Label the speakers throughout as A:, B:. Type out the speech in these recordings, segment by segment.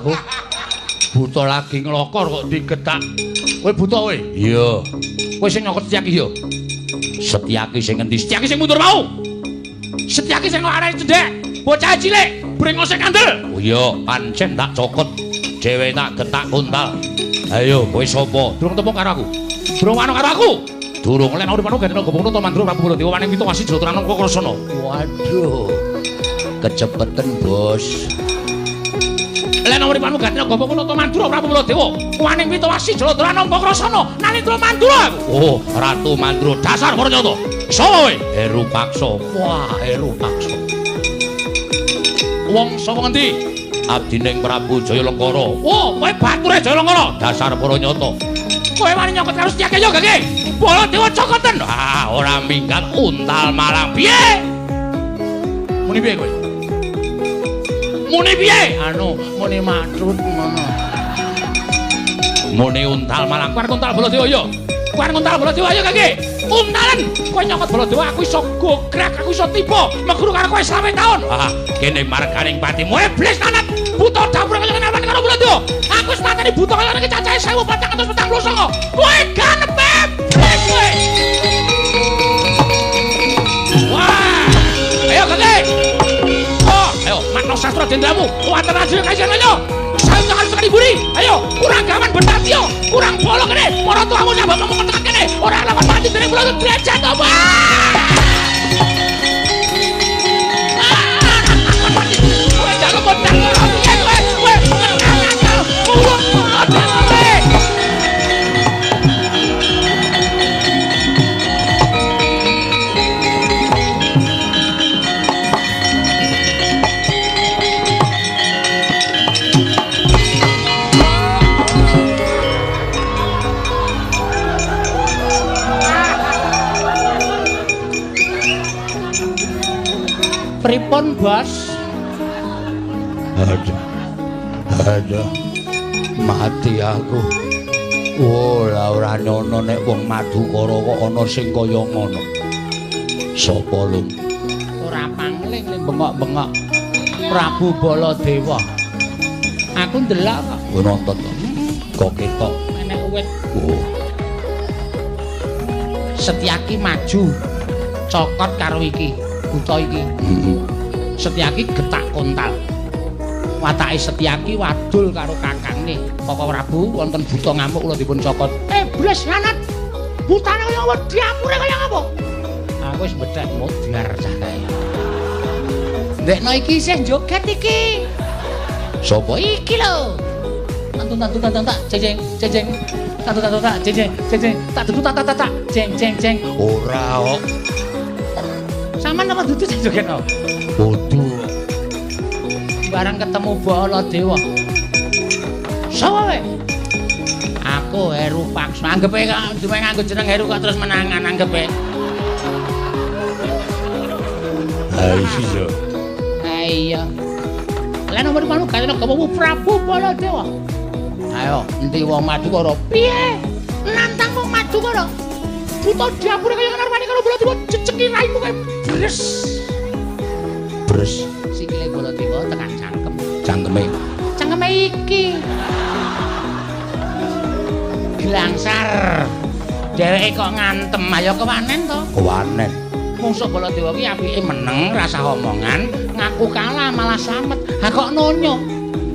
A: Aku. Buta lagi nglokor kok digetak. Kowe buta kowe? Iya. Kowe sing nyokot Setyaki ya? Setyaki sing ngendi? Setyaki sing mundur mau. Setyaki sing kok arek cendhek, bocah cilik, brengose kandel. Oh iya, pancen tak cokot. Dhewe tak getak kuntal. Ayo, kowe sapa? Durung tepung karo aku. Durung wano karo aku. Durung lek urip anu gandeng gobong Nata Mandura Prabu Baladewa waning pitu wasi Jlatranang Krasana. Waduh. Kecepeten, Bos. Lek urip anu gandeng gobong Nata Mandura Prabu Baladewa waning pitu wasi Jlatranang Krasana Nalindra Mandura. Oh, Ratu Mandura dasar para nyata. Sapa kowe? Heru Paksa. Wah, Heru Paksa. Wong sapa ngendi? Abdining Prabu Jayalengkara. Oh, kowe bature Jayalengkara. Dasar para nyata. Kowe wani nyokot karo Setyaki ya, Gage? Baladewa cokoten. Ah, ora minggat untal malang. Piye? Muni piye kowe? Muni piye? Anu, muni matrut ngono. Muni untal malang. Kowe arep untal Baladewa ya? Kowe arep untal Baladewa ya, Gage? Untalen. Kowe nyokot Baladewa aku iso gograk, aku iso tiba. Meguru karo kowe 20 taun. Ah, kene marganing patimu iblis lanat. Buta dapur kaya ngene karo Baladewa. Aku wis mateni buta kaya ngene cacahe 1449. Kowe ganep iblis kowe. Wah. Ayo Gage. Oh, ayo makna sastra jendramu. Kuwatan aja kaya ayo. Saya harus sekali buri. Ayo, kurang gawan bendatio, kurang bolo kene. Para tuamu nyambak ngomong tekan kene. Ora lawan mati dening kula derajat apa? Kowe jago modal ora piye kowe? Kowe ngakal. Mulut modal kowe. Pripun, Bos? Aduh. Aduh. Mati aku. Oh, lah ora nyono nek wong Madukara kok ana sing kaya ngono. Sapa lho? Ora pangling ning bengok-bengok. Prabu Baladewa. Aku ndelok kok. Oh, nonton kok. Kok ketok enek wit. Oh. Setyaki maju. Cokot karo iki. Buta iki. Setyaki getak kontal. Watake Setyaki wadul karo kakangne. Koko Prabu wonten buta ngamuk kula dipun cokot. Iblis lanat. Butane kaya wedi apure kaya ngapa? Aku wis bedhek modar cah kae. Ndekno iki isih joget iki. Sopo iki lho? Tantun tantun tak jeng jeng jeng. Tantun tantun tak jeng jeng jeng. Tak dudu tak tak tak jeng jeng jeng. Ora kok. Saman apa dudu sing joget kok? Kudu. Barang ketemu Baladewa. Sapa kowe? Aku Heru Paksa. Anggepe kok duwe nganggo jeneng Heru kok terus menangan anggepe. Ha iya. Ha iya. Lah nomor panu gak ana Prabu Baladewa. Ayo, endi wong Madukara? Piye? Nantang wong Madukara? Buta dapure kaya ngene arwani karo Baladewa jejeki raimu kae bres. Bres. Sikile Baladewa tekan cangkem. Cangkeme. Cangkeme iki. Glangsar. Dheweke kok ngantem, ayo kewanen to? Kewanen. Mungsuh Baladewa ki apike meneng, rasah omongan, ngaku kalah malah slamet. Ha kok nonyo.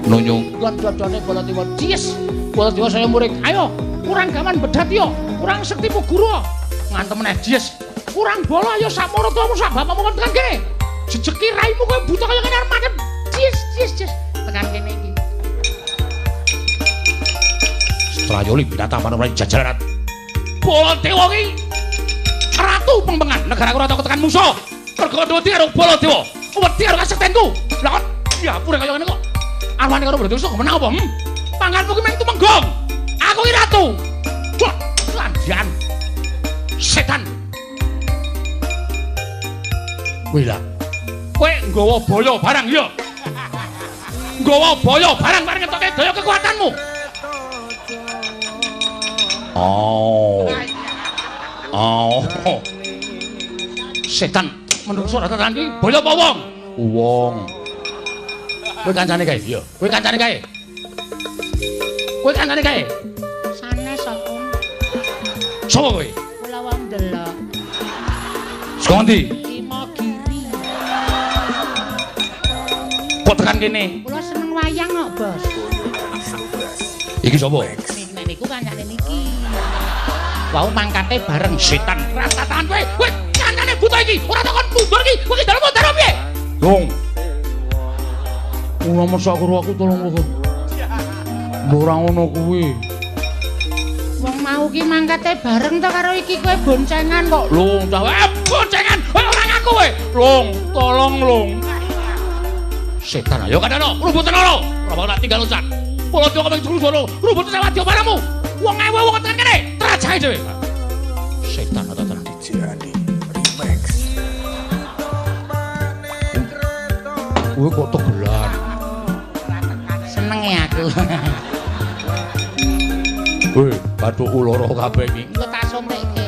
A: Nonyo. Nggon dodone Baladewa dies. Baladewa saya muring. Ayo, kurang gawan bedat yo. Kurang sektimu guru. Ngantem meneh dies. Kurang bola ayo sak maratuwamu sak bapakmu tekan kene. Jejeki raimu kowe buta kaya ngene arep mati. Dies dies dies. Tekan kene iki. Strayoli binatang panemani jajaran. Baladewa ki ratu pengpengan negaraku ora tau ketekan mungsuh. Mergo wedi karo Baladewa. Wedi karo kasektenku. Lah kok diapure kaya ngene kok. Arwane karo Baladewa iso menang apa? Pangkatmu ki mung tumenggong. Aku ki ratu. Wah, landian. Setan. Kuwi lah. Kowe nggawa boyo barang ya. Nggawa boyo barang bareng ngetoke daya kekuatanmu. Oh. Oh. Setan menungso ora tenan iki boyo apa wong? Wong. Kowe kancane kae? Iya. Kowe kancane kae? Kowe kancane kae?
B: Sanes kok, Om.
A: Sopo kowe?
B: Kula wong ndelok.
A: Saka ngendi?
B: Imogiri.
A: Kok tekan kene?
B: Kula seneng wayang kok, Bos.
A: Iki sapa?
B: Nek niku kancane niki.
A: Wau mangkate bareng setan ratatan kowe. Kowe kancane buta iki, ora takon mundur iki. Kowe iki dalem dalem piye? Dong. Ora mesak karo aku tolong kok. Ora ngono kuwi.
B: Wong mau ki mangkate bareng to karo iki kowe boncengan kok.
A: Lung, cah boncengan. Kowe ora ngaku kowe. Lung, tolong lung. Setan ayo kadano, rubutan ora. Ora bakal tinggal loncat. Polojo keping juru sono, rubut sawadi paramu. Wong ewe wong tekan kene, trajahe dhewe. Setan ata tenan.
C: DJ Adi Remix.
A: Kowe kok tegelan.
B: Seneng ya aku.
A: Weh, bathukku loro kabeh iki.
B: Engko tak suntikke.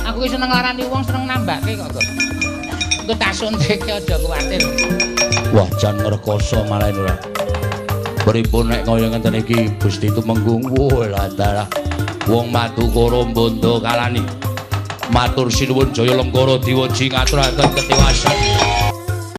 B: Aku ki seneng larani wong, seneng nambake kok, Kok. Engko tak suntikke aja kuwatir.
A: Wah, jan ngrekoso malah ora. Pripun nek kaya ngenten iki Gusti Tumenggung. Wah, dalah. Wong Madukara bondo kalani. Matur sinuwun Jaya Lengkara diweji ngaturaken ketiwasan.